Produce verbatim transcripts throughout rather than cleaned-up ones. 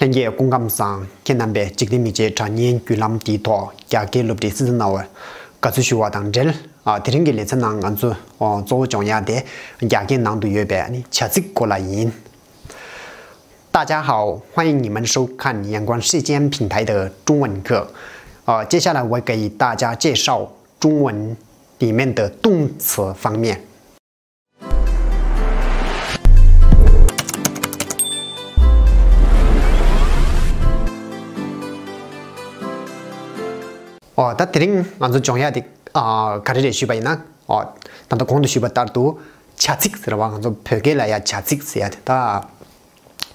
ལྷན་རྒྱས་སྐུ་ཁམས་བཟང་། ཁྱེད་རྣམ་པས་འཇིག་རྟེན་མི་ཆོས་དྲ་བརྙན་བརྒྱུད་ལམ་འདིའི་ཐོག་རྒྱ་སྐད་སློབ་ཁྲིད་སེམས་གསོ་གནང་བར་དགའ་བསུ་ཞུ་བ་དང་འབྲེལ། ཨ། དེ་རིང་གི་ལེ་ཚན་ནང་ང་ཚོ་ཨོ་གཙོ་བོ་སྦྱོང་ཡག་དེ་རྒྱ་སྐད་ནང་དུ་ཡོད་པའི་ཨ་ནི་བྱ་ཚིག་སྐོར་ལ་ཡིན། 大家好，欢迎你们收看阳光世界电台的中文课。呃，接下来我给大家介绍中文里面的动词方面。 ཨོ། ད་དེ་རིང་ང་ཚོ་སྦྱོང་ཡག་དེ་ཨ་ག་རེ་རེད་ཞུས་པ་ཡིན་ན། ཨོ། ད་ལྟ་གོང་དུ་ཞུས་པ་ལྟར་དུ་བྱ་ཚིག་ཟེར་བ། ང་ཚོ་བོད་སྐད་ལ་ཡ་བྱ་ཚིག་ཟེར་ཡ་དེ་ད་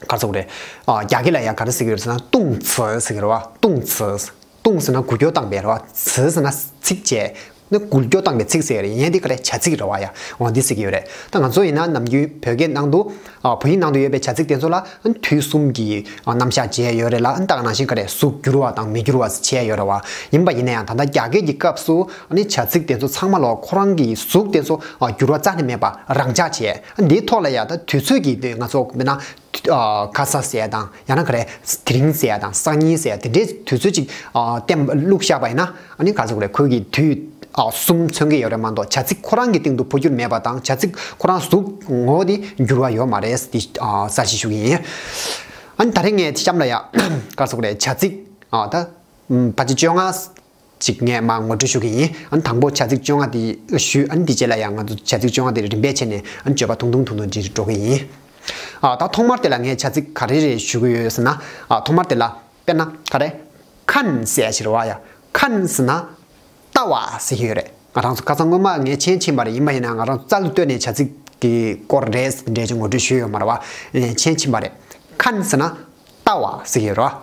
ག་རེ་ཟེར་དགོས་རེད། ཨ། རྒྱ་སྐད་ལ་ཡ་ག་རེ་ཟེར་གྱི་ཡོད་ཟེར་ན་动词ཟེར་གྱི་རེད་བ། 动词། 动ཟེར་ན་འགུལ་སྐྱོད་བཏང་པའི་རེད་བ།词ཟེར་ན་ཚིག་བྱས། ནི་འགུལ་སྐྱོད་བཏང་པའི་ཚིག་ཟེར་ཡ་རེད། ཡིན་ཡང་འདི་ག་རེ་བྱ་ཚིག་རེད་བ་ཡ། འོ་འདི་ཟེར་གྱི་ཡོད་རེད། ད་ང་ཚོ་ཡིན་ན་ནམ་རྒྱུན་བོད་སྐད་ནང་དུ་ཨ་བོད་ཡིག་ནང་དུ་ཡོད་པའི་བྱ་ཚིག་དེ་ཚོ་ལ་དུས་གསུམ་གྱི་ཨ་རྣམ་གཞག་བྱས་ཡོད་རེད་ལ། ད་ག་ནང་བཞིན་ག་རེ་གཟུགས་འགྱུར་བ་དང་མི་འགྱུར་བ་བྱས་ཡོད་རེད་བ། ཡིན་པ་ཡིན་ན་ཡང་ད་ལྟ་རྒྱ་སྐད་ཀྱི་སྐབས་སུ་ཨ་ནི་བྱ་ཚིག་དེ་ཚོ་ཚང་མ་ལ་ཁོ་རང་གི་གཟུགས་དེ་ཚོ་ཨ་འགྱུར་བ་རྩ་ནས་མེད་པ་རང་འཇགས་བྱས། འདིའི་ཐོག་ལ་ཡ་ད་དུས་ཚོད་ཀྱི་དེ་ང་ཚོ་མིན་ན། ཨ་ཁ་ས་ཟེར་ཡ་དང་ཡང་ན་ག་རེ་དེ་རིང་ཟེར་ཡ་དང་སང་ཉིན་ཟེར་ཡ་དེ་འདྲའི་དུས་ཚོད་ཅིག་ཨ་བསྟན་པ་བླུགས་བཞག་པ་ཡིན་ན། ཨ་ནི་ག་རེ་ཟེར་དགོས་རེད། ཁོས་ཀྱི་དུས་ཨ་གསུམ་མཚོན་གྱི་ཡོད་རེད་མ་གཏོགས་བྱ་ཚིག་ཁོ་རང་གི་སྟེང་དུ་འཕོ་འགྱུར་མེད་པ་དང་བྱ་ཚིག་ཁོ་རང་གཟུགས་ངོ་བོ་དེ་འགྱུར་བ་ཡོད་མ་རེད། དེ་ཨ་གསལ་བཤད་ཞུ་གི་ཡིན། ཨ་ནི་ད་རེས་ངས་དེ་གཤམ་ལ་ཡ་ག་རེ་ཟེར་དགོས་རེད། བྱ་ཚིག་ཨ་ད་ཕལ་ཆེར་བཅོ་ལྔ་ཅིག་ངས་མར་ངོ་སྤྲོད་ཞུ་གི་ཡིན། ཨ་ནི་དང་པོ་བྱ་ཚིག་བཅོ་ལྔ་དེ་ཞུས། ཨ་ནི་དེ་རྗེས་ལ་ཡང་ང་ཚོ་བྱ་ཚིག་བཅོ་ལྔ་དེ་རིམ་པས་བྱས་ནས་ཨ་ནི་བརྗོད་པ་ཐུང་ཐུང་ཐུང་ཐུང་ཅིག་འགྲོ་གི་ཡིན། ཨ་ད་ཐོག་མར་དེ་ལ་ངས་བྱ་ཚིག་ག་རེ་རེ་ཞུ་གི་ཡོད་ཟེར་ན། ཨ་ཐོག་མར་དེ་ལ་དཔེར་ན་ག་རེ། 看ཟེར་ཡ་ཞིག་རེད་བ་ཡ། 看ཟེར་ན་ལྟ་བ་ཟེར་གྱི་ཡོད་རེད། ང་རང་ཚོ་ཁ་སང་སྔོན་མ་ངས་མཆན་ཕྱིན་པ་རེད། ཡིན་པ་ཡིན་ན་ང་རང་ཚོ་རྩ་ལ་ལྟོས་ནས་བྱ་ཚིག་གི་སྐོར་རེད་འདྲ་ཅིག་ངོ་སྤྲོད་ཞུས་ཡོད་མ་རེད་བ། མཆན་ཕྱིན་པ་རེད། 看ཟེར་ན་ལྟ་བ་ཟེར་གྱི་ཡོད་རེད་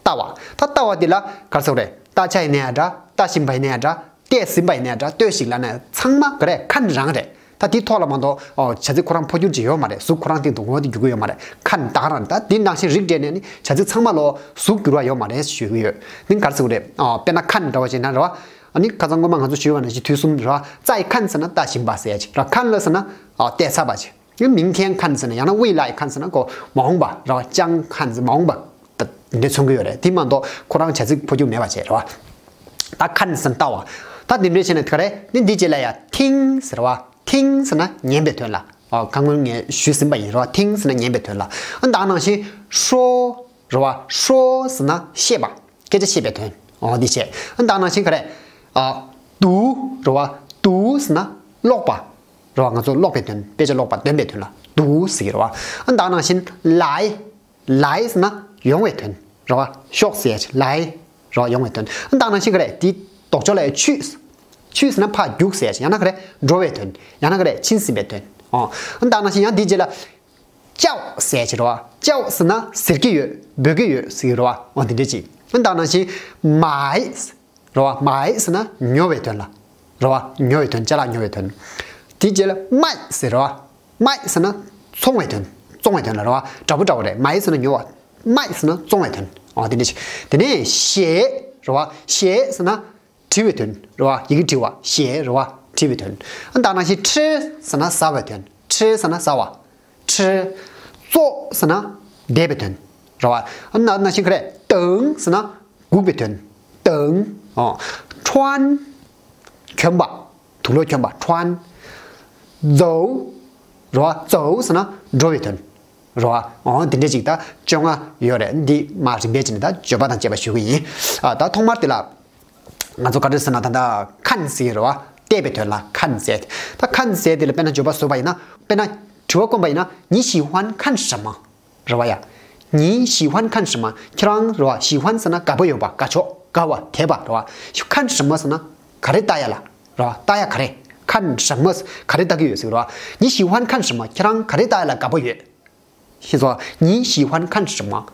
བ། ལྟ་བ། ད་ལྟ་བ་འདི་ལ་ག་རེ་ཟེར་དགོས་རེད། ལྟ་བྱ་ཡིན་ན་ཡང་འདྲ། ལྟ་བཞིན་པ་ཡིན་ན་ཡང་འདྲ། བལྟས་ཟིན་པ་ཡིན་ན་ཡང་འདྲ། ལྟོས་ཤིག་ལབ་ན་ཚང་མ་ག་རེ། 看རང་རེད། ད་དེའི་ཐོག་ལ་མ་གཏོགས་ཨོ་བྱ་ཚིག་ཁོ་རང་འཕོ་འགྱུར་ཅིག་ཡོད་མ་རེད། གཟུགས་ཁོ་རང་སྟེང་དུ་ངོ་བོ་དེ་འགྱུར་གྱི་ཡོད་མ་རེད། 看ད་ག་རང་རེད། ད་དེ་ནང་བཞིན་རིགས་འགྲེ་ནས་ནི་བྱ་ཚིག་ཚང་མ་ལ་གཟུགས་འགྱུར་བ་ཡོད་མ་རེད་ཞུ་གི་ཡོད། ནི་ག་རེ་ཟེར་དགོས་རེད། ཨོ་དཔེར་ན་看འདྲ་བ་བྱས་ན་རེད་བ། ཨ་ནི་ཁ་སང་སྔོན་མ་ང་ཚོ་ཞུས་པ་ནང་བཞིན་དུས་གསུམ་རེད་བ། 在看ཟེར་ན་ལྟ་བཞིན་པ་ཟེར་ཡ་ཅིག་རེད། 看了ཟེར་ན་ཨོ་བལྟས་ཚར་བ་ཅིག 明天看ཟེར་ན་ཡང་ན་未来看ཟེར་ན་ཁོ་མ་འོངས་པ་རེད་བ། 将看ཟེར་མ་འོངས་པ་ད་འདི་མཚོན་གྱི་ཡོད་རེད། དེ་མ་གཏོགས་ཁོ་རང་བྱ་ཚིག་འཕོ་འགྱུར་མེད་པ་བྱས་རེད་བ། ད་看ཟེར་ན་ལྟ་བ། ད་འདི་འདྲ་བྱས་ནས་ག་རེ། ནི་འདི་རྗེས་ལ་ཡ་听ཟེར་བ། 听ཟེར་ན་ཉན་པའི་དོན་ལ། ཨ་ཁ་སྔོན་ངས་ཞུས་ཟིན་པ་ཡིན་རེད་བ། 听ཟེར་ན་ཉན་པའི་དོན་ལ། ཨ་ད་ག་ནང་བཞིན་说རེད་བ། 说ཟེར་ན་བཤད་པ། སྐད་ཆ་བཤད་པའི་དོན། ཨོ་འདི་བྱས། ཨ་ད་ག་ནང་བཞིན་ག་རེ། ཨ་读རེད་བ། 读ཟེར་ན་ཀློག་པ། རེད་བ། ང་ཚོ་ཀློག་པའི་དོན། དཔེ་ཆ་ཀློག་པ། འདོན་པའི་དོན་ལ་读ཟེར་གྱི་རེད་བ། ཨ་ད་ག་ནང་བཞིན་来། 来ཟེར་ན་ཡོང་བའི་དོན། རེད་བ། ཤོག་ཟེར་ཡ་ཅིག་来། རེད་བ། ཡོང་བའི་དོན། ཨ་ད་ག་ནང་བཞིན་ག་རེ། དེའི་ལྡོག་ཕྱོགས་ལ་ཡ་去། 去ཟེར་ན་ཕར་རྒྱུགས་ཟེར་ཡ་ཅིག་ཡང་ན་ག་རེ། འགྲོ་བའི་དོན། ཡང་ན་ག་རེ། ཕྱིན་ཟིན་པའི་དོན། ཨོ། ཨ་ད་ག་ནང་བཞིན་ཡང་དེའི་རྗེས་ལ། 叫ཟེར་ཡ་ཅིག་རེད་བ། 叫ཟེར་ན་ཟེར་གྱི་ཡོད། འབོད་ཀྱི་ཡོད་ཟེར་གྱི་རེད་བ། ཨོ་དེ་འདྲ་ཅིག་ཨ་ད་ག་ནང་བཞིན་买། རེད་བ། 买ཟེར་ན་ཉོ་བའི་དོན་ལ། རེད་བ། ཉོ་བའི་དོན། ཅ་ལག་ཉོ་བའི་དོན། དེའི་རྗེས་ལ་卖ཟེར་རེད་བ། 卖ཟེར་ན་བཙོང་བའི་དོན། བཙོང་བའི་དོན་ལ་རེད་བ། འདྲ་པོ་འདྲ་པོ་རེད། 买ཟེར་ན་ཉོ་བ། 卖ཟེར་ན་བཙོང་བའི་དོན། ཨོ་དེ་འདྲ་ཞིག་དེ་ནས་写རེད་བ། 写ཟེར་ན་བྲི་བའི་དོན་རེད་བ། ཡི་གེ་བྲི་བ། 写རེད་བ། བྲི་བའི་དོན། ཨ་ད་ག་ནང་བཞིན་吃ཟེར་ན་ཟ་བའི་དོན། 吃ཟེར་ན་ཟ་བ། 吃། 坐ཟེར་ན་བསྡད་པའི་དོན། རེད་བ། ཨ་ན་ནང་བཞིན་ག་རེ། 等ཟེར་ན་སྒུག་པའི་དོན། 等ཨོ། 穿གྱོན་པ། དུག་ལོག་གྱོན་པ། 穿། 走རེད་བ། 走ཟེར་ན་འགྲོ་བའི་དོན། རེད་བ། ཨོ་དེ་འདྲ་ཅིག་ད་བཅོ་ལྔ་ཡོད་རེད། འདི་མར་རིམ་པས་བྱས་ནས་ད་བརྗོད་པ་དང་བཅས་པ་ཞུ་གི་ཡིན། ཨ་ད་ཐོག་མར་དེ་ལ། ང་ཚོ་ག་རེ་ཟེར་ན་ད་ལྟ་看ཟེར་གྱི་རེད་བ། བལྟས་པའི་དོན་ལ་看ཟེར། ད་看ཟེར་དེ་ལ་དཔེར་ན་བརྗོད་པ་བཟོས་པ་ཡིན་ན། དཔེར་ན་དྲི་བ་བཀོད་པ་ཡིན་ན། 你喜欢看什么རེད་བ་ཡ། 你喜欢看什么ཁྱེད་རང་རེད་བ། 喜欢ཟེར་ན་དགའ་པོ་ཡོད་པ། དགའ་ཕྱོགས། དགའ་བ། དད་པ་རེད་བ། 看什么ཟེར་ན་ག་རེ་ལྟ་ཡ་ལ་རེད་བ། ལྟ་ཡ་ག་རེ། 看什么ག་རེ་ལྟ་གི་ཡོད་ཟེར་རེད་བ། 你喜欢看什么ཁྱེད་རང་ག་རེ་ལྟ་ཡ་ལ་དགའ་པོ་ཡོད། ཤེས་སོང་། 你喜欢看什么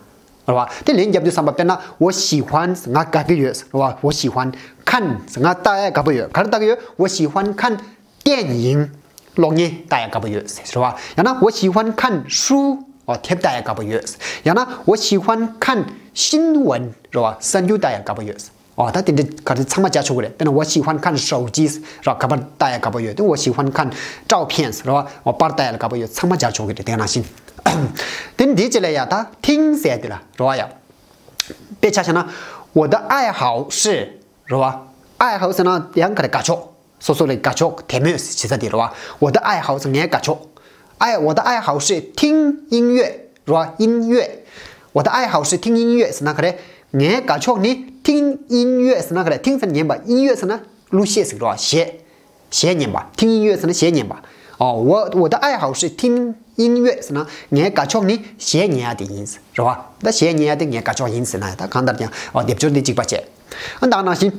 རེད་བ། དེ་ལན་རྒྱབ་དུས་ཙམ་པ་དཔེར་ན། 我喜欢ང་དགའ་གི་ཡོད་རེད་བ། 我喜欢看ང་ལྟ་ཡ་དགའ་པོ་ཡོད། ག་རེ་ལྟ་གི་ཡོད། 我喜欢看电影གློག་བརྙན་ལྟ་ཡ་དགའ་པོ་ཡོད་རེད་བ། ཡང་ན། 我喜欢看书དེབ་ལྟ་ཡ་དགའ་པོ་ཡོད། ཡང་ན། 我喜欢看新闻རེད་བ། གསར་འགྱུར་ལྟ་ཡ་དགའ་པོ་ཡོད། ཨོ་ད་དེ་འདྲ་ག་རེ་ཚང་མ་སྦྱར་ཆོག་གི་རེད། དཔེར་ན་我喜欢看手机ར། ག་པར་ལྟ་ཡ་དགའ་པོ་ཡོད་དེ། 我喜欢看照片ར། ཨོ་པར་ལྟ་ཡ་ལ་དགའ་པོ་ཡོད། ཚང་མ་སྦྱར་ཆོག་གི་རེད། དེ་ནང་བཞིན་དེ་འདི་ཅི་ལ་ཡ་ད་听ཟེར་དེ་ལ་ར་ཡ། དཔེ་ཆ་བཞག་ན་我的爱好是ར། 爱好ཟེར་ན་ཡང་ག་རེ་དགའ་ཕྱོགས། སོ་སོ་ལ་དགའ་ཕྱོགས་དད་མོས་བྱེད་ས་དེ་རེད་བ། 我的爱好是ངའི་དགའ་ཕྱོགས། 爱我的爱好是听音乐རེད་བ། 音乐 我的爱好是听音乐ཟེར་ན་ག་རེ། ངའི་དགའ་ཕྱོགས་ནི 听音乐ཟེར་ན་ག་རེ། 听ཟེར་ན་ཉན་པ། 音乐ཟེར་ན་གླུ་གཞས་ཟེར་རེད་བ། གཞས་གཞས་ཉན་པ། 听音乐ཟེར་ན་གཞས་ཉན་པ། ཨོ་我我的爱好是听音乐ཟེར་ན་ངའི་དགའ་ཕྱོགས་ནི་གཞས་ཉན་ཡ་དེ་ཡིན་རེད་བ། ད་གཞས་ཉན་ཡ་དེ་ངའི་དགའ་ཕྱོགས་ཡིན་ཟེར་ན་ད་གང་ལྟར་ཀྱང་ཨོ་སྡེབ་སྦྱོར་འདི་གཅིག་པ་བྱས། ཨ་ད་ནང་བཞིན།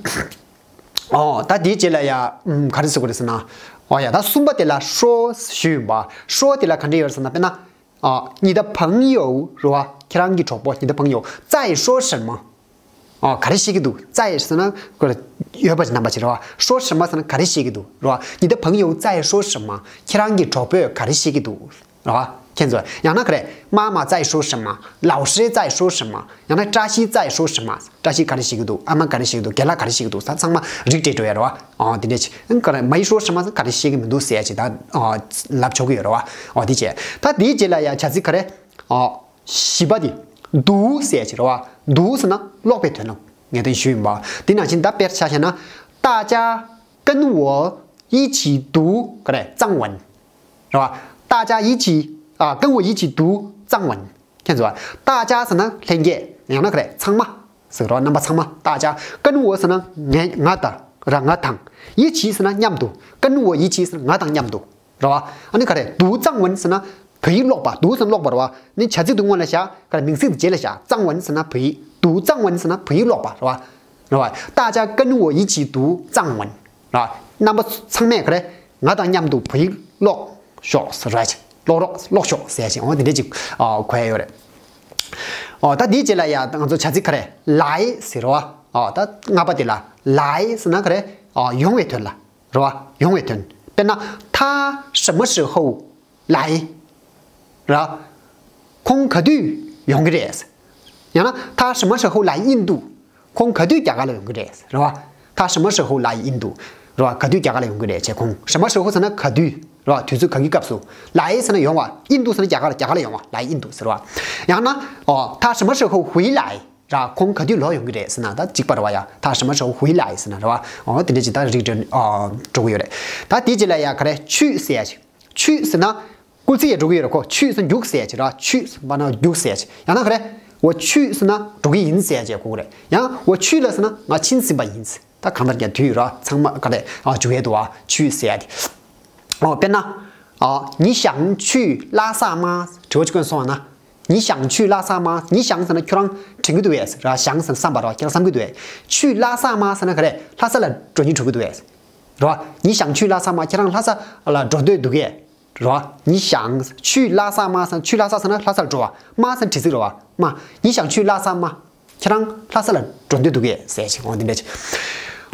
ཨོ་ད་དེའི་རྗེས་ལ་ཡ། ཨུམ་ག་རེ་ཟེར་དགོས་རེད་ཟེར་ན། ཨོ་ཡ་ད་གསུམ་པ་དེ་ལ་说ཞུས་ཡིན་པ། 说དེ་ལ་ག་འདྲ་ཡོད་རེད་ཟེར་ན། དཔེར་ན། ཨ་你的朋友རེད་བ། ཁྱེད་རང་གི་གྲོགས་པོ། 你的朋友在说什么། ཨོ་ག་རེ་བཤད་ཀྱི་འདུག 在ཟེར་ན་ཁོ་ཡོད་པ་ཅིག་རྣམ་པ་ཅིག་རེད་བ། 说什么ཟེར་ན་ག་རེ་བཤད་ཀྱི་འདུག་རེད་བ། 你的朋友在说什么། ཁྱེད་རང་གི་གྲོགས་པོས་ག་རེ་བཤད་ཀྱི་འདུག་རེད་བ། ཁྱེད་ཚོ་ཡང་ན་ག་རེ། 妈妈在说什么། 老师在说什么། ཡང་ན་བཀྲ་ཤིས་在说什么། བཀྲ་ཤིས་ག་རེ་བཤད་ཀྱི་འདུག་ཨ་མ་ག་རེ་བཤད་ཀྱི་འདུག་རྒན་ལགས་ག་རེ་བཤད་ཀྱི་འདུག་ད་ཚང་མ་རིགས་འགྲེ་འགྲོ་ཡ་རེད་བ། ཨོ་དེ་འདྲས་ཅིག་ག་རེ། 没说什么ག་རེ་བཤད་ཀྱི་མི་འདུག་ཟེར་ཅིག་ད་ཨོ་ལབ་ཆོག་གི་ཡོད་རེད་བ། ཨོ་དེ་བྱས། ད་དེའི་རྗེས་ལ་ཡ་བྱ་ཚིག་ག་རེ། ཨོ་བཞི་པ་དེ། 读ཟེར་ཅིག་རེད་བ། 读ཟེར་ན་ཀློག་པའི་དོན་ལ་ངས་དེ་ཞུས་ཡིན་པ། དེ་ནང་བཞིན་ད་དཔེར་ཆ་བཞག་ན། 大家跟我一起读ག་རེ། 藏文རེད་བ། 大家一起ཨ་跟我一起读藏文ཁྱེད་ཚོ། 大家ཟེར་ན་ལྷན་རྒྱས། ཡང་ན་ག་རེ། ཚང་མ་ཟེར་རོ། རྣམ་པ་ཚང་མ། 大家跟我ཟེར་ན་ངས། ང་དང་ར། ང་དང་། 一起ཟེར་ན་མཉམ་དུ། 跟我一起ཟེར་ན་ང་དང་མཉམ་དུ་རེད་བ། ཨ་ནི་ག་རེ། 读藏文ཟེར་ན་བོད་ཡིག་ཀློག་པ། 读ཟེར་ན་ཀློག་པ་རེད་བ། ནི་བྱ་ཚིག་དེ་སྔོན་ལ་བཞག་ག་རེ། མིང་ཚིག་དེ་རྗེས་ལ་བཞག 藏文ཟེར་ན་བོད་ཡིག 读藏文ཟེར་ན་བོད་ཡིག་ཀློག་པ་རེད་བ། རེད་བ། 大家跟我一起读藏文ར། རྣམ་པ་ཚང་མས་ག་རེ། ང་དང་མཉམ་དུ་བོད་ཡིག་ཀློག་ཤོག་ཟེར་ར་ཅིག་ཀློག་རོགས། ཀློག་ཤོག་ཟེར་ཅིག་འོ་དེ་འདྲ་ཅིག་ཨ་གོ་ཡ་ཡོད་རེད། ཨོ་ད་དེའི་རྗེས་ལ་ཡ་ང་ཚོ་བྱ་ཚིག་ག་རེ། 来ཟེར་རོ། ཨོ་ད་ལྔ་པ་དེ་ལ། 来ཟེར་ན་ག་རེ། ཨོ་ཡོང་བའི་དོན་ལ་རོ། ཡོང་བའི་དོན། དཔེར་ན། 他什么时候 来ར། ཁོང་ག་དུས་ཡོང་གི་རེད། ཡང་ན་他什么时候来印度། ཁོང་ག་དུས་རྒྱ་གར་ལ་ཡོང་གི་རེད་ར། 他什么时候来印度ར། ག་དུས་རྒྱ་གར་ལ་ཡོང་གི་རེད་ཅེས། ཁོང་什么时候ཟེར་ན་ག་དུས་ར། དུས་ཚོད་ག་གི་སྐབས་སུ། 来ཟེར་ན་ཡོང་བ། 印度ཟེར་ན་རྒྱ་གར། རྒྱ་གར་ལ་ཡོང་བ། 来印度ཟེར་བ། ཡང་ན། ཨོ། 他什么时候回来ར། ཁོང་ག་དུས་ལོག་ཡོང་གི་རེད་ཟེར་ན་ད་གཅིག་པ་ར་བ་ཡ། 他什么时候回来ཟེར་ན་ར་བ། ཨོ་དེ་འདྲ་ཅིག་ད་རིགས་འགྲེ་ཨོ་འགྲོ་གི་ཡོད་རེད། ད་དེ་རྗེས་ལ་ཡ་ག་རེ། 去ཟེར་ཡ་ཅིག 去ཟེར་ན། སྐུལ་ཚིག་ཡང་འགྲོ་གི་ཡོད་རེད་ཁོ། 去ཟེར་ན་རྒྱུགས་ཟེར་ཡ་ཅིག་ར། 去ཟེར་ན་རྒྱུགས་ཟེར་ཡ་ཅིག་ཡང་ན་ག་རེ། 我去ཟེར་ན་འགྲོ་གི་ཡིན་ཟེར་ཡ་ཅིག་གོ་གི་རེད། ཡང་我去了ཟེར་ན་ང་ཕྱིན་ཟིན་པ་ཡིན། ད་གང་ལྟར་ཀྱང་དུས་ཡོད་ར། ཚང་མ་ག་རེ། ཨ་འཇུག་ཡས་འདུག་ཨ། 去ཟེར་ཡ་དེ། ཨོ་དཔེར་ན། ཨ་你想去拉萨吗དྲི་བ་ཅིག་བཀོད་སོང་བ་ན། 你想去拉萨吗你想ཟེར་ན་ཁྱོད་རང་དྲན་གྱི་འདུག་གས་ར། 想ཟེར་ན་བསམ་པ་ར། ཁྱེད་རང་བསམ་གྱི་འདུག་གས 去拉萨吗ཟེར་ན་ག་རེ། ལྷ་ས་ལ་འགྲོ་སྙིང་བྲོ་གི་འདུག་གས་ར། 你想去拉萨吗ཁྱེད་རང་ལྷ་ས་ལ་འགྲོ་འདོད་འདུག་གས་ར། 你想去拉萨吗ཟེར་ན། 去拉萨ཟེར་ན་ལྷ་ས་ལ་འགྲོ་བ། 吗ཟེར་ན་དྲི་ཚིག་ར་བ། 吗། 你想去拉萨吗ཁྱེད་རང་ལྷ་ས་ལ་འགྲོ་འདོད་འདུག་གས་ཟེར་ཅིག་འོ་འདི་འདྲ་ཅིག་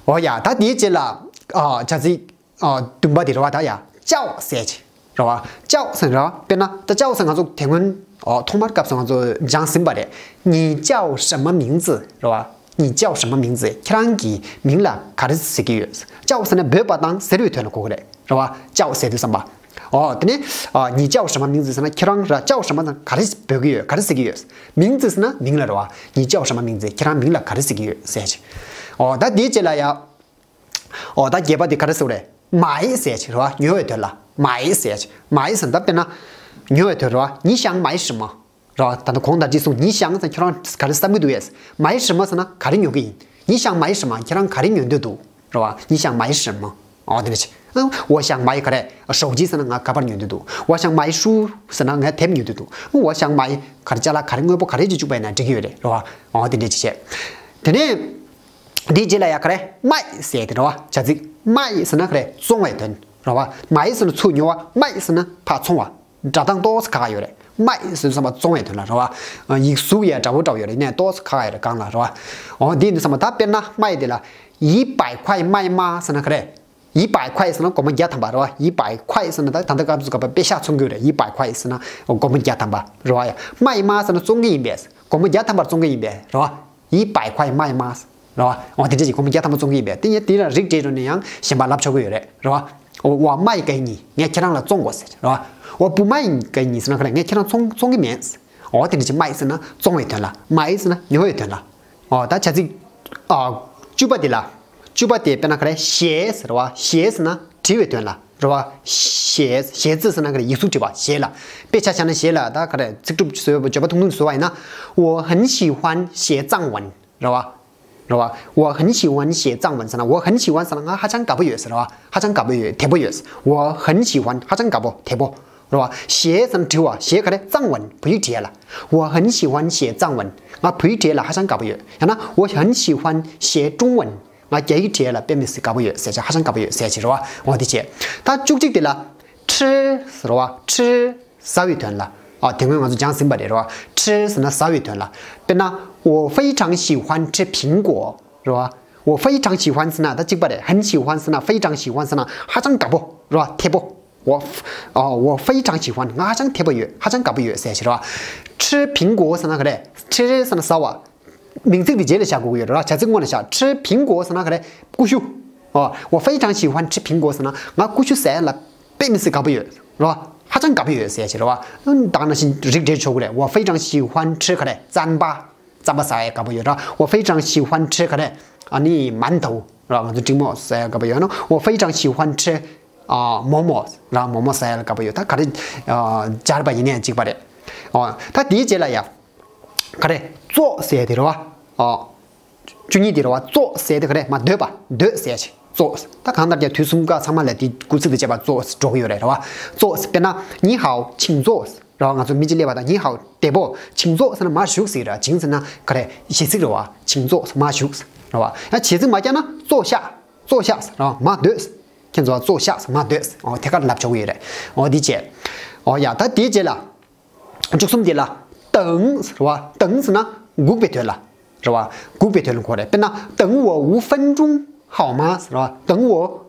འོ་ཡ། ད་དེའི་རྗེས་ལ། ཨ་བྱ་ཚིག་ཨ་བདུན་པ་དེ་ར་བ། ད་ཡ། 叫ཟེར་ཅིག་ར་བ། 叫ཟེར་ར། དཔེར་ན་ད་叫ཟེར་ང་ཚོ་དེ་སྔོན་ཨོ་ཐོག་མར་སྐབས་སུ་ང་ཚོ་སྦྱངས་ཟིན་པ་རེད། 你叫什么名字ར་བ། 你叫什么名字ཁྱེད་རང་གི་མིང་ལ་ག་རེ་ཟེར་གྱི་ཡོད། 叫ཟེར་ན་འབོད་པ་དང་ཟེར་བའི་དོན་ལ་གོ་གི་རེད་ར་བ། 叫ཟེར་དུས་ཙམ་པ། ཨོ་དེ་ནས་ཨ་你叫什么名字ཟེར་ན་ཁྱེད་རང་ར། 叫什么ཟེར་ན་ག་རེ་འབོད་ཀྱི་ཡོད། ག་རེ་ཟེར་གྱི་ཡོད། 名字ཟེར་ན་མིང་ལ་ར་བ། 你叫什么名字ཁྱེད་རང་མིང་ལ་ག་རེ་ཟེར་གྱི་ཡོད་ཟེར་ཅིག་ཨོ་ད་དེའི་རྗེས་ལ་ཡ། ཨོ་ད་བརྒྱད་པ་དེ་ག་རེ་ཟེར་རེད། 买ཟེར་ཅིག་ར་བ། ཉོ་བའི་དོན་ལ། 买ཟེར་ཅིག 买ཟེར་ད་དཔེར་ན། ཉོ་བའི་དོན་ར་བ། 你想买什么ར་བ། ད་ལྟ་གོང་ལྟར་ཅིག་གསུངས། 你想ཟེར་ཁྱོད་རང་ག་རེ་བསམ་གྱི་འདུག་གས། 买什么ཟེར་ན་ག་རེ་ཉོ་གི་ཡིན། 你想买什么ཁྱེད་རང་ག་རེ་ཉོ་འདོད་འདུག་ར་བ། 你想买什么ཨོ་དེ་འདྲ་ཅིག 我想买ག་རེ། 手机ཟེར་ན་ང་ག་པར་ཉོ་འདོད་འདུག 我想买书ཟེར་ན་ང་དེབ་ཉོ་འདོད་འདུག 我想买ག་རེ། ཅ་ལག་ག་རེ། དངོས་པོ་ག་རེ་ཅིག་བཅུག་པ་ཡིན་ན་འགྲིག་གི་ཡོད་རེད་ར་བ། ཨོ་དེ་འདྲ་ཅིག་བྱས། དེ་ནས། འདིའི་རྗེས་ལ་ཡ་ག་རེ། 卖ཟེར་དེ་ར་བ། བྱ་ཚིག 卖ཟེར་ན་ག་རེ། བཙོང་བའི་དོན་ར་བ། 买ཟེར་ན་ཚུར་ཉོ་བ། 卖ཟེར་ན་ཕར་བཙོང་བ། སྒྲ་གདངས་ཏོག་ཙམ་ཁག་ཁག་ཡོད་རེད། 卖ཟེར་དུས་ཙམ་པ་བཙོང་བའི་དོན་ལ་ར་བ། ཡིག་གཟུགས་ཡ་འདྲ་བོ་འདྲ་བོ་ཡོད་རེད། ཡིན་ནའི་ཏོག་ཙམ་ཁག་ཁག་ཡོད་རེད་གང་ལ་ར་བ། འོ་འདི་ཡིན་དུས་ཙམ་པ་ད་དཔེར་ན་卖དེ་ལ། 一百块卖吗ཟེར་ན་ག་རེ། 一百块ཟེར་ན་སྒོར་མོ་བརྒྱ་ཐམ་པ་ར་བ། 一百块ཟེར་ན་ད་ད་ལྟ་སྐབས་སུ་ག་པ་པེ་ཤག་བཙོང་གི་ཡོད་རེད། 一百块ཟེར་ན་སྒོར་མོ་བརྒྱ་ཐམ་པ་ར་བ་ཡ། 卖吗ཟེར་ན་བཙོང་གི་ཡིན་པས། སྒོར་མོ་བརྒྱ་ཐམ་པར་བཙོང་གི་ཡིན་པས་ར་བ། 一百块卖吗 རེད་བ། འོ་དེ་འདྲ་ཅིག་སྒོར་མོ་བརྒྱ་ཐམ་པ་བཙོང་གི་ཡིན་པས། དེ་ཡང་དེ་ལ་རིགས་འགྲེ་འགྲོ་ནས་ཡང་གཞན་པ་ལབ་ཆོག་གི་ཡོད་རེད། རེད་བ། འོ་我卖给你，ངས་ཁྱེད་རང་ལ་བཙོང་དགོས་ཟེར། རེད་བ། 我不卖给你ཟེར་ན་ག་རེ། ངས་ཁྱེད་རང་བཙོང་བཙོང་གི་མེད། འོ་དེ་འདྲ་ཅིག 卖ཟེར་ན་བཙོང་བའི་དོན་ལ། 买ཟེར་ན་ཉོ་བའི་དོན་ལ། འོ་ད་བྱ་ཚིག་ཨ་བཅུ་པ་དེ་ལ། བཅུ་པ་དེ་དཔེར་ན་ག་རེ། 写ཟེར་བ། 写ཟེར་ན་བྲིས་པའི་དོན་ལ། རེད་བ། 写ཟེར་ན་ག་རེ། ཡིག་གཟུགས་བྲིས་པ། 写ལ། དཔེ་ཆ་བཞག་ན་写ལ་ད་ག་རེ། ཚིག་གྲུབ་བཟོས་པ་བརྗོད་པ་ཐུང་ཐུང་བཟོས་པ་ཡིན་ན། 我很喜欢写藏文། རེད་བ། རེད་བ། 我很喜欢写藏文ཟེར་ན། 我很喜欢ཟེར་ན་ང་ཧ་ཅང་དགའ་པོ་ཡོད་ཟེར་བ། ཧ་ཅང་དགའ་པོ་ཡོད། དད་པོ་ཡོད། 我很喜欢ཧ་ཅང་དགའ་པོ། དད་པོ། རེད་བ། 写ཟེར་ན་བྲིས་པ། 写ག་རེ། 藏文བོད་ཡིག་བྲིས་ཡ་ལ། 我很喜欢写藏文ང་བོད་ཡིག་བྲིས་ཡ་ལ་ཧ་ཅང་དགའ་པོ་ཡོད། ཡང་ན། 我很喜欢写中文ང་རྒྱ་ཡིག་བྲིས་ཡ་ལ་དཔེ་མི་སྲིད་དགའ་པོ་ཡོད་ཟེར་བྱས། ཧ་ཅང་དགའ་པོ་ཡོད་ཟེར་བྱས། རེད་བ། འོ་དེ་བྱས། ད་བཅུ་གཅིག་དེ་ལ། 吃ཟེར་བ། 吃ཟ་བའི་དོན་ལ། ཨ་དེ་སྔོན་ང་ཚོ་སྦྱངས་ཟིན་པ་རེད། རེད་བ། 吃ཟེར་ན་ཟ་བའི་དོན་ལ། དཔེར་ན། 我非常喜欢吃苹果རེད་བ། 我非常喜欢ཟེར་ན་ད་གཅིག་པ་རེད། 很喜欢ཟེར་ན། 非常喜欢ཟེར་ན་ཧ་ཅང་དགའ་པོ། རེད་བ། དད་པོ། 我ཨ我非常喜欢ང་ཧ་ཅང་དད་པོ་ཡོད། ཧ་ཅང་དགའ་པོ་ཡོད་ཟེར་བྱས། རེད་བ། 吃苹果ཟེར་ན་ག་རེ། 吃ཟེར་ན་ཟ་བ། མིང་ཚིག་དེ་རྗེས་ལ་བཞག་དགོས་ཀྱི་ཡོད་རེད། བྱ་ཚིག་སྔོན་ལ་བཞག 吃苹果ཟེར་ན་ག་རེ། ཀུ་ཤུ། ཨོ། 我非常喜欢吃苹果ཟེར་ན་ང་ཀུ་ཤུ་ཟ་ཡ་ལ་དཔེ་མི་སྲིད་དགའ་པོ་ཡོད་རེད། ཧ་ཅང་དགའ་པོ་ཡོད་ཟེར་ཡ་ཞིག་རེད་བ། ད་ག་ནང་བཞིན་རིགས་འགྲེ་ཆོག་གི་རེད། 我非常喜欢吃ག་རེ། རྩམ་པ། རྩམ་པ་ཟ་ཡ་དགའ་པོ་ཡོད་རེད། 我非常喜欢吃ག་རེ། ཨ་ནི་馒头རེད། ང་ཚོ་འབྲི་མོག་ཟ་ཡ་དགའ་པོ་ཡོད་ན། 我非常喜欢吃ཨ་མོག་མོག་རེད། མོག་མོག་ཟ་ཡ་ལ་དགའ་པོ་ཡོད། ད་ག་རེ་ཨ་སྦྱར་བ་ཡིན་ནའི་གཅིག་པ་རེད། ཨོ། ད་དེའི་རྗེས་ལ་ཡ། ག་རེ། 坐ཟེར་དེ་རེད་བ། ཨོ། བཅུ་གཉིས་དེ་རེད་བ། 坐ཟེར་དེ་ག་རེ། མ་སྡོད་པ། སྡོད་ཟེར་ཅིག 坐། ད་གང་ལྟར་ཀྱང་དུས་གསུམ་ཀ་ཚང་མ་ལ་དེ་སྐུལ་ཚིག་དང་བཅས་པ་坐འགྲོ་གི་ཡོད་རེད། རེད་བ། 坐དཔེར་ན། 你好，请坐རེད་བ། ང་ཚོ་མི་གཅིག་སླེབས་པ་དང་། 你好བདེ་པོ། 请坐ཟེར་ན་མར་བཞུགས་ཟེར་རེད། 请ཟེར་ན་ག་རེ། གཞི་ཚིག་རེད་བ། 请坐མར་བཞུགས་རེད་བ། ཡང་བྱེད་ཚིག་མ་བརྒྱབ་ན། 坐下། 坐下རེད་བ། མར་སྡོད། ཁྱེད་ཚོ་坐下ཟེར། མར་སྡོད། ཨོ། དེ་ག་ལབ་ཆོག་གི་ཡོད་རེད། ཨོ་དེ་བྱས། ཨོ་ཡ། ད་དེའི་རྗེས་ལ། བཅུ་གསུམ་དེ་ལ། 等ཟེར་བ། 等ཟེར་ན་སྒུག་པའི་དོན་ལ། རེད་བ། སྒུག་པའི་དོན་ལ་གོ་རེད། དཔེར་ན། 等我五分钟好吗ཟེར་བ། 等我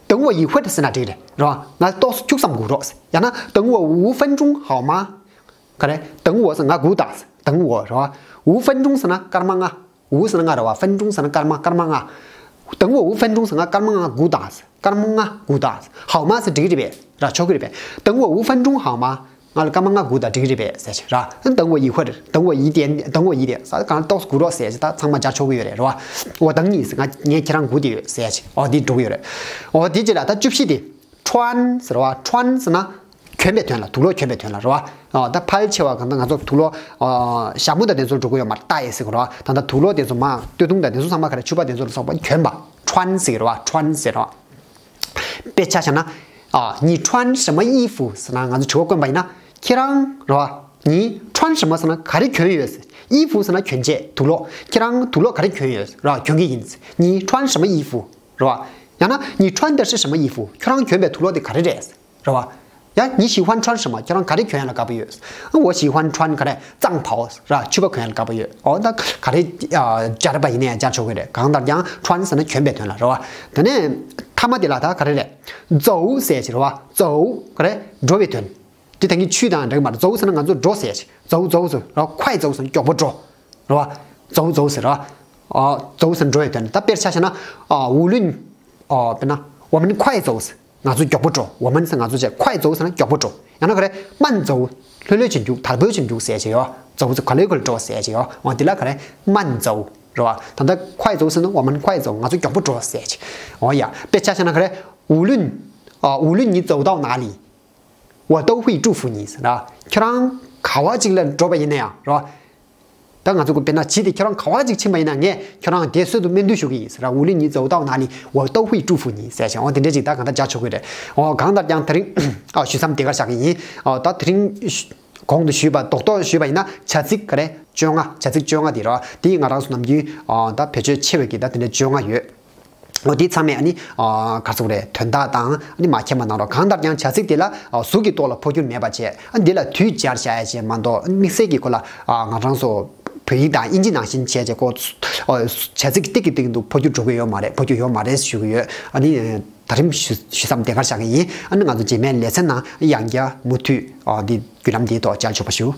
等我一会儿ཟེར་ན་འགྲིག་རེད། རེད་བ། ང་ཏོག་ཙམ་ཁྱུག་ཙམ་སྒུག་རོགས་ཟེར། ཡང་ན། 等我五分钟好吗ག་རེ། 等我ཟེར་ང་སྒུག་དང་ཟེར། 等我རེད་བ། 五分钟ཟེར་ན་སྐར་མ་ལྔ། 五ཟེར་ན་ལྔ་རེད་བ། 分钟ཟེར་ན་སྐར་མ། སྐར་མ་ལྔ། 等我五分钟ཟེར་ང་སྐར་མ་ལྔ་སྒུག་དང་ཟེར། སྐར་མ་ལྔ་སྒུག་དང་ཟེར། 好吗ཟེར་འགྲིག་གི་རེད་པས། ར་ཆོག་གི་རེད་པས། 等我五分钟好吗ང་ལ་སྐར་མ་ལྔ་སྒུག་དང་འགྲིག་གི་རེད་པས་ཟེར་ཞིག་ར། 等我一会儿། 等我一点། 等我一点ཟེར། གང་ཏོག་སྒུག་རོགས་ཟེར་ཞིག་ད་ཚང་མ་སྦྱར་ཆོག་གི་ཡོད་རེད། རེད་བ། 我等你ཟེར་ང་ངས་ཁྱེད་རང་སྒུག་བསྡད་ཡོད་ཟེར་ཞིག་ཨོ་འདི་འགྲོ་གི་ཡོད་རེད། ཨོ་འདི་རྗེས་ལ་ད་བཅུ་བཞི་དེ། 穿ཟེར་བ། 穿ཟེར་ན། གྱོན་པའི་དོན་ལ། དུག་ལོག་གྱོན་པའི་དོན་ལ། རེད་བ། ཨ་ད་ཕལ་ཆེ་བ་གང་ལྟར་ང་ཚོ་དུག་ལོག་ཨ་ཞྭ་མོ་དང་དེ་ཚོ་འགྲོ་གི་ཡོད་མ་རེད། 带ཟེར་གི་རེད་བ། ད་ལྟ་དུག་ལོག་དེ་ཚོ་མར་སྟོད་ཐུང་དང་དེ་ཚོ་ཚང་མ་ག་རེ། ཕྱུ་པ་དེ་ཚོ་ལ་སོགས་པ་གྱོན་པ། 穿ཟེར་གི་རེད་བ། 穿ཟེར་རེད་བ། དཔེ་ཆ་བཞག་ན། ཨ་你穿什么衣服ཟེར་ན་ང་ཚོ་དྲི་བ་བཀོད་པ་ཡིན་ན། ཁྱེད་རང་རེད་བ། 你穿什么ཟེར་ན་ག་རེ་གྱོན་ཡོད་ཟེར། 衣服ཟེར་ན་གྱོན་ཆས། དུག་ལོག་ཁྱེད་རང་དུག་ལོག་ག་རེ་གྱོན་ཡོད་ཟེར། རེད་བ། གྱོན་གྱི་ཡིན་ཟེར། 你穿什么衣服རེད་བ། ཡང་ན། 你穿的是什么衣服ཁྱོད་རང་གྱོན་པའི་དུག་ལོག་དེ་ག་རེ་རེད་ཟེར། རེད་བ། ཡང་། 你喜欢穿什么ཁྱོད་རང་ག་རེ་གྱོན་ཡ་ལ་དགའ་པོ་ཡོད། 我喜欢穿ག་རེ། 藏袍ར། ཕྱུ་པ་གྱོན་ཡ་ལ་དགའ་པོ་ཡོད། ཨོ་ད་ག་རེ་ཨ་སྦྱར་པ་ཡིན་ན་ཡང་སྦྱར་ཆོག་གི་རེད། གང་ལྟར་ཀྱང་穿ཟེར་ན་གྱོན་པའི་དོན་ལ། རེད་བ། དེ་ནས་མཐའ་མ་དེ་ལ་ད་ག་རེ་རེད། 走ཟེར་ཞིག་རེད་བ། 走ག་རེ། འགྲོ་བའི་དོན། དེ་ད་གིན་去དང་འདྲ་གི་མ་རེད། 走ཟེར་ན་ང་ཚོ་འགྲོ་ཟེར་ཞིག 走走ཟེར་ར། 快走ཟེར་ན་མགྱོགས་པོ་འགྲོ། རེད་བ། 走走ཟེར་ར། ཨ་走ཟེར་ན་འགྲོ་བའི་དོན། ད་དཔེར་ཆ་བཞག་ན། ཨ་无论ཨ་དཔེར་ན། 我们快走ཟེར། ང་ཚོ་མགྱོགས་པོ་འགྲོ། 我们ཟེར་ང་ཚོ་བྱས། 快走ཟེར་ན་མགྱོགས་པོ་འགྲོ། ཡང་ན་ག་རེ། 慢走ལྷོད་ལྷོད་བྱེད་རྒྱུ། དལ་བུར་བྱེད་རྒྱུ་ཟེར་བྱས་ཡོད། 走ཟེར་ག་ལེར་ག་ལེར་འགྲོ་ཟེར་བྱས་ཡོད། འོ་འདི་ལ་ག་རེ། 慢走རེད་བ། ད་ལྟ་快走ཟེར་ན། 我们快走ང་ཚོ་མགྱོགས་པོ་འགྲོ་ཟེར་བྱས། འོ་ཡ། དཔེ་ཆ་བཞག་ན་ག་རེ། 无论ཨ་无论你走到哪里 我都会祝福你ཟེར་ར། ཁྱོད་རང་ག་བ་ཅིག་ལ་འགྲོ་བ་ཡིན་ན་ཡང་ར། ད་ང་ཚོ་གི་དཔེར་ན་ཇི་དེ་ཁྱོད་རང་ག་བ་ཅིག་ཕྱིན་པ་ཡིན་ན་ངས་ཁྱོད་རང་དེ་སྲོལ་དུ་སྨོན་འདུན་ཞུ་གི་ཡིན་ཟེར་ར། 无论你走到哪里，我都会祝福你ཟེར་ཞིང་། འོ་དེ་འདྲ་ཅིག་ད་གང་ལྟར་སྦྱར་ཆོག་གི་རེད། འོ་གང་ལྟར་ཀྱང་དེ་རིང་ཨ་ཞུ་མཚམས་དེ་གར་བཞག་གི་ཡིན། ཨ་ད་དེ་རིང་གོང་དུ་ཞུས་པ་རྡོག་རྡོག་ཞུས་པ་ཡིན་ན་བྱ་ཚིག་ག་རེ། བཅོ་ལྔ། བྱ་ཚིག་བཅོ་ལྔ་དེ་ར། དེ་ང་རང་ཚོ་ནམ་རྒྱུན་ཨ་ད་བེད་སྤྱོད་ཆེ་བའི་གི་ད་དེ་འདྲ་བཅོ་ལྔ་ཡོད། འོ་དེ་ཚང་མས་ཨ་ནི་ཨ་ག་རེ་ཟེར་དགོས་རེད། དོན་དག་དང་ཨ་ནི་མ་མཁྱེན་པ་གནང་རོགས། གང་ལྟར་ཀྱང་བྱ་ཚིག་དེ་ལ་ཨ་གཟུགས་ཀྱི་ཐོག་ལ་འཕོ་འགྱུར་མེད་པ་བྱས། ཨ་འདི་ལ་དུས་སྦྱར་བྱ་ཡ་བྱས་མ་གཏོགས། དམིགས་བསལ་གྱི་སྐོར་ལ་ཨ་ང་རང་ཚོ་བོད་ཡིག་དང་དབྱིན་ཇི་ནང་བཞིན་བྱས་བྱས་ཁོ་ཨ་བྱ་ཚིག་གི་སྟེང་གི་སྟེང་དུ་འཕོ་འགྱུར་འགྲོ་གི་ཡོད་མ་རེད། འཕོ་འགྱུར་ཡོད་མ་རེད་ཞུ་གི་ཡོད། ཨ་ནི་ད་རིང་ཞུ་ཞུ་མཚམས་དེ་གར་བཞག་གི་ཡིན། ཨ་ནི་ང་ཚོ་རྗེས་མའི་ལེ་ཚན་ནང་ཡང་བསྐྱར་མུ་མཐུད་ཨ་འདི་བརྒྱུད་ལམ་འདིའི་ཐོག་མཇལ་ཆོག་པ་ཞུ།